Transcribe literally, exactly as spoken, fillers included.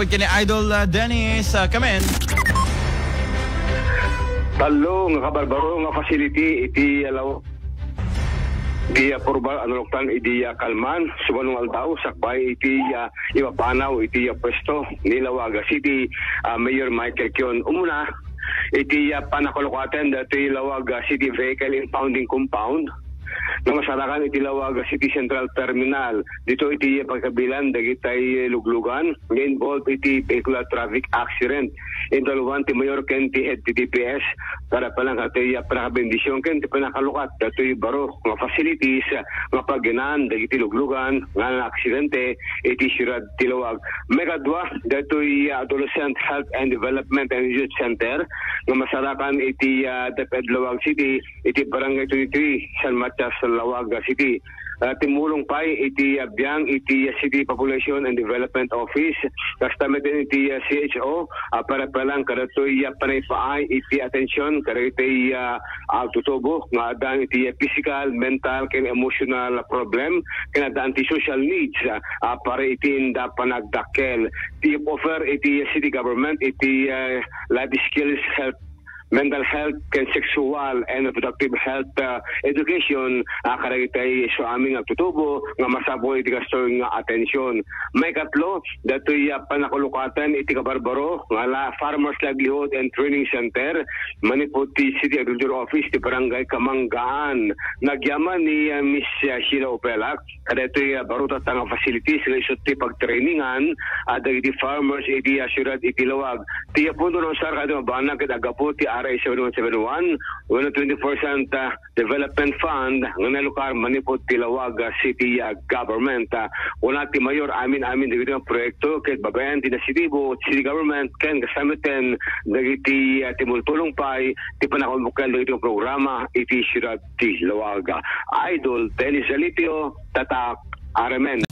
Ken ni Idol, ah, Dennis, ah, Kamen. Tallo nga kabarbaro nga facility iti, ah, law-, iti, ah, Purba, ano, Luktan, iti, ah, Calman, subano nga aldaw, sakbay iti, ah, ipapanaw iti, ah, pwesto ni Laoag City, ah, Mayor Michael Kion. Umuna, iti, ah, panakalukaten datoy Laoag City Vehicle Impounding Compound, nga masarakan iti Laoag City Central Terminal. Dito iti pagkabilan dagitay luglugan nga involved iti vehicular traffic accident. Indaluan ti mayor ken ti head ti D P S para palang katoy a panakabendision ken ti panakalukat datoy baro nga facilities nga pagyanan dagiti luglugan nga naaksidente iti siyudad ti Laoag. Maikadua, datoy Adolescent Health and Development and Youth Center nga masarakan iti, ah, DepEd Laoag City iti Barangay twenty-three, San Matias, Laoag City. Ah, tumulong pay iti, ah, biang iti, ah, City Population and Development Office, kasta met iti, ah, C H O, ah, para palang kadatoy, ah, panaypaay iti atensyon kadagiti, ah, agtutubo nga addan iti, ah, physical, mental, ken emotional problem, ken addan ti social needs, ah, ah, para iti inda panagdakkel. Ti offer iti city government iti, ah, life skills, health, mental health, ken sexual and reproductive health, ah, education, ah, kadagiti isu amin nga agtutubo nga masapul iti kastoy nga atensyon. Maikatlo, datoy, ah, panakalukaten iti kabarbaro nga la Farmers Livelihood and Training Center manipud ti City Agriculture Office ti Barangay Kamanggaan. Nagyaman ni, ah, Miss, ah, Sheila Opelak kadaytoy, ah, baro tatta nga facilities nga isu ti pagtrainingan, ah, dagiti farmers iti, ah, siyudad iti Laoag. Ti punto na usar kadaytoy mabanag ket aggapu ti R A seven one seven one wenno twenty-four Cent, ah, Development Fund nga nailukar manipud ti Laoag, ah, City, ah, Government. Ah, kuna ti mayor, amin-amin dagiti nga proyekto ket babaen ti inisiatibo ti City Government ken kasta metten dagiti, ah, tumultulong pay ti panakaumukkel dagiti nga programa iti siyudad ti Laoag. Idol Dennis Zalipio, Tatak R M N.